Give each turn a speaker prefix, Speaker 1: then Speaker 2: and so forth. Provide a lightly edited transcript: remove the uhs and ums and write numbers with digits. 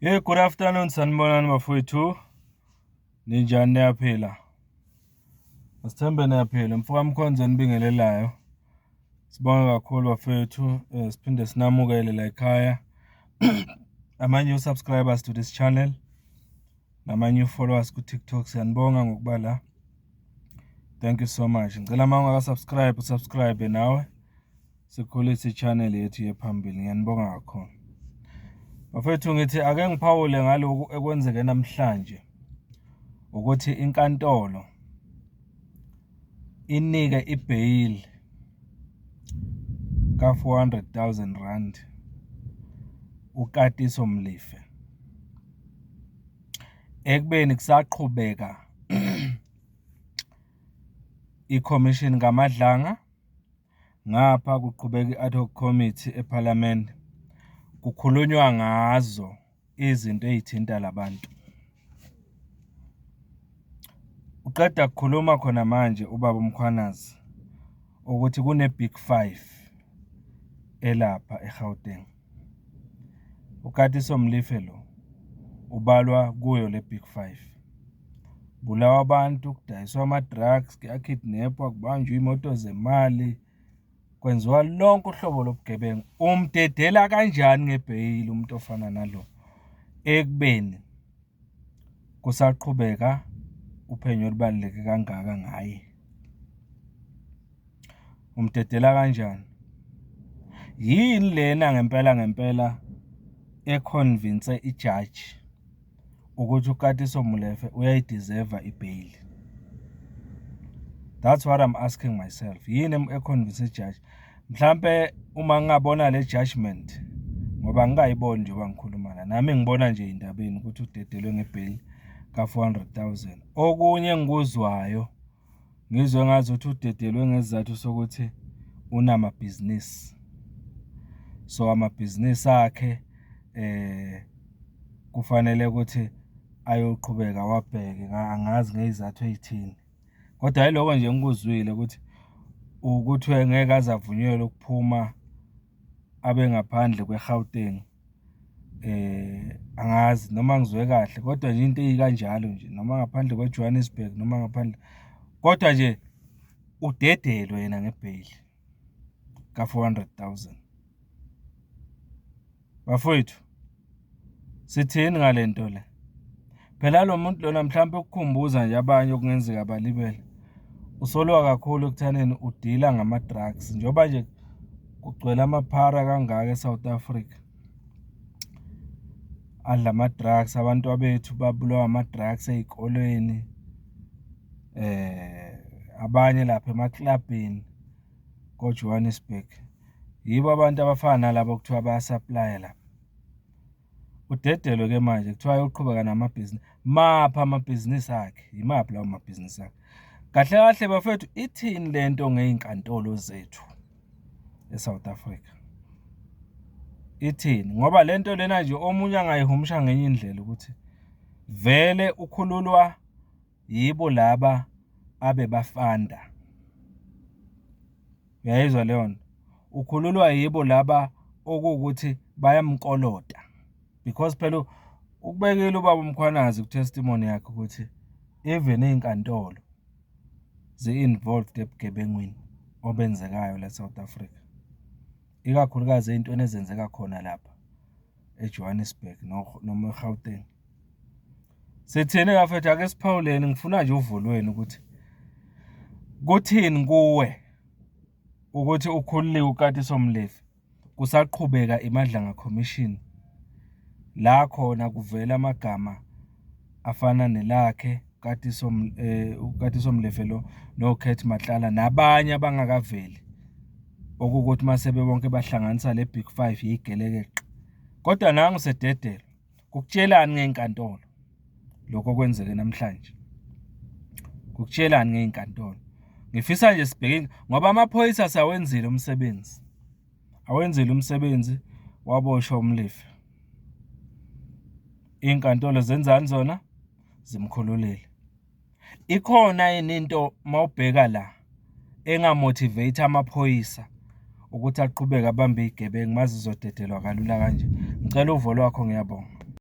Speaker 1: Hey, good afternoon, sanibonani bafowethu. Ninjani, niyaphila? Asithembe niyaphila. Mfoka Mkhonza onibingelelayo. Sibonge kakhulu bafowethu, siphinde sinamukele la ekhaya. Ama-new subscribers to this channel, nama-new followers ku-TikTok, siyanibonga ngokuba la. Thank you so much. Ngicela uma ungaka-subscribe, usubscribe nawe. Sikhulise i-channel yethu iye phambili. Ngiyanibonga kakhulu. Bafethu, ngithi ake ngiphawule ngaloku ekwenzeke namhlanje, ukuthi inkantolo inike ibail ka-R400 000 uKatiso Molefe, ekubeni kusaqhubeka i-commission kaMadlanga, ngapha kuqhubeka i-ad hoc committee ePhalamende, kukhulunywa ngazo izinto ey'thinta labantu. Uqeda kukhuluma khona manje ubaba uMkhwanazi ukuthi kune-Big Five elapha eGauteng. UKatiso Molefe lo ubalwa kuyo le Big Five. Bulawa abantu, kudayiswa ama-drugs, kuya-kidnap-wa, kubanjwa iy'moto zemali, kwenziwa lonke uhlobo lobugebengu. Umdedela kanjani ngebheyili umuntu ofana nalo, ekubeni kusaqhubeka uphenyo olubaluleke kangaka ngaye? Umdedela kanjani? Yini lena ngempela ngempela e-convince ijaji ukuthi uKatiso Molefe uyayi-deserve i-bail? That's what I'm asking myself. Yini e-convince ijaji? Mhlampe uma ngingabona le judgment, ngoba ngingayiboni njengoba ngikhuluma la, nami ngibona nje ey'ndabeni ukuthi udedelwe nge-bail ka-400 000. Okunye engikuzwayo, ngizwe ngazuthi udedelwe ngesizathu sokuthi unamabhizinisi, so amabhizinisi akhe kufanele ukuthi ayoqhubeka awabheke, angazi ngey'zathu ey'thini. Kodwa yiloko nje engikuzwile, ukuthi kuthiwe ngeke aze avunyelwe ukuphuma abe ngaphandle kwe-Gauteng. Angazi noma ngizwe kahle, kodwa nje into ey'kanjalo nje, noma ngaphandle kwe-Johannesburg, noma ngaphandle, kodwa nje udedelwe yena ngebheyili ka-400 000. Bafowethu, sithini ngale nto le? Phela lo muntu lona, mhlawumpe ukukhumbuza nje abanye okungenzeka balibele, usolwa kakhulu ekuthaneni udila ngama-drugs, njengoba nje kugcwele amaphara kangaka e-South Africa adla ama-drugs, abantu bethu babulawa ama-drugs ey'kolweni, abanye lapha emaklabhini ko-Johannesburg. Yibo abantu abafana nalabo okuthiwa baya-supply-a lapha. Udedelwe-ke manje, kuthiwa ayoqhubeka namabhizinisi. Maphi amabhizinisi akhe? Yimaphi lawo mabhizinisi akhe? Kahle kahle bafethu, ithini lento ngey'nkantolo zethu e-South Africa? Ithini? Ngoba lento lena nje omunye angayihumusha ngenye indlela, ukuthi vele ukhululwa yibo laba abebafanda. Uyayizwa leyo nto? Ukhululwa yibo laba okuwukuthi bayamkolota, because phela ukubekile ubaba uMkhwanazi ku-testimony yakhe ukuthi even iy'nkantolo zi-involved ebugebengwini obenzekayo la e-South Africa, ikakhulukazi ey'ntweni ezenzeka khona lapha eJohannesburg noma eGauteng. Sithini bafethu? Ake siphawuleni, ngifuna nje uvo lwenu ukuthi kuthini kuwe ukuthi ukhululiwe uKatiso Molefe, kusaqhubeka iMadlanga Commission, la khona kuvela amagama afana nelakhe Katiso, uKatiso Molefe lo, no-Cat Matlala nabanye abangakaveli, okuwukuthi mase bebonke bahlanganisa le Big Five yigelekeqe. Kodwa nangu sededelwa. Kukutshelani ngey'nkantolo lokho okwenzeke namhlanje? Kukutshelani ngey'nkantolo? Ngifisa nje sibheke, ngoba amaphoyisa sawenzile umsebenzi, awenzile umsebenzi, waboshwa uMolefe. Iy'nkantolo zenzani zona? Zimkhululile. Ikhona yini into mawubheka la enga-motivate amaphoyisa ukuthi aqhubeke abambe iy'gebengu mazizodedelwa kalula kanje? Ngicela uvo lwakho, ngiyabonga.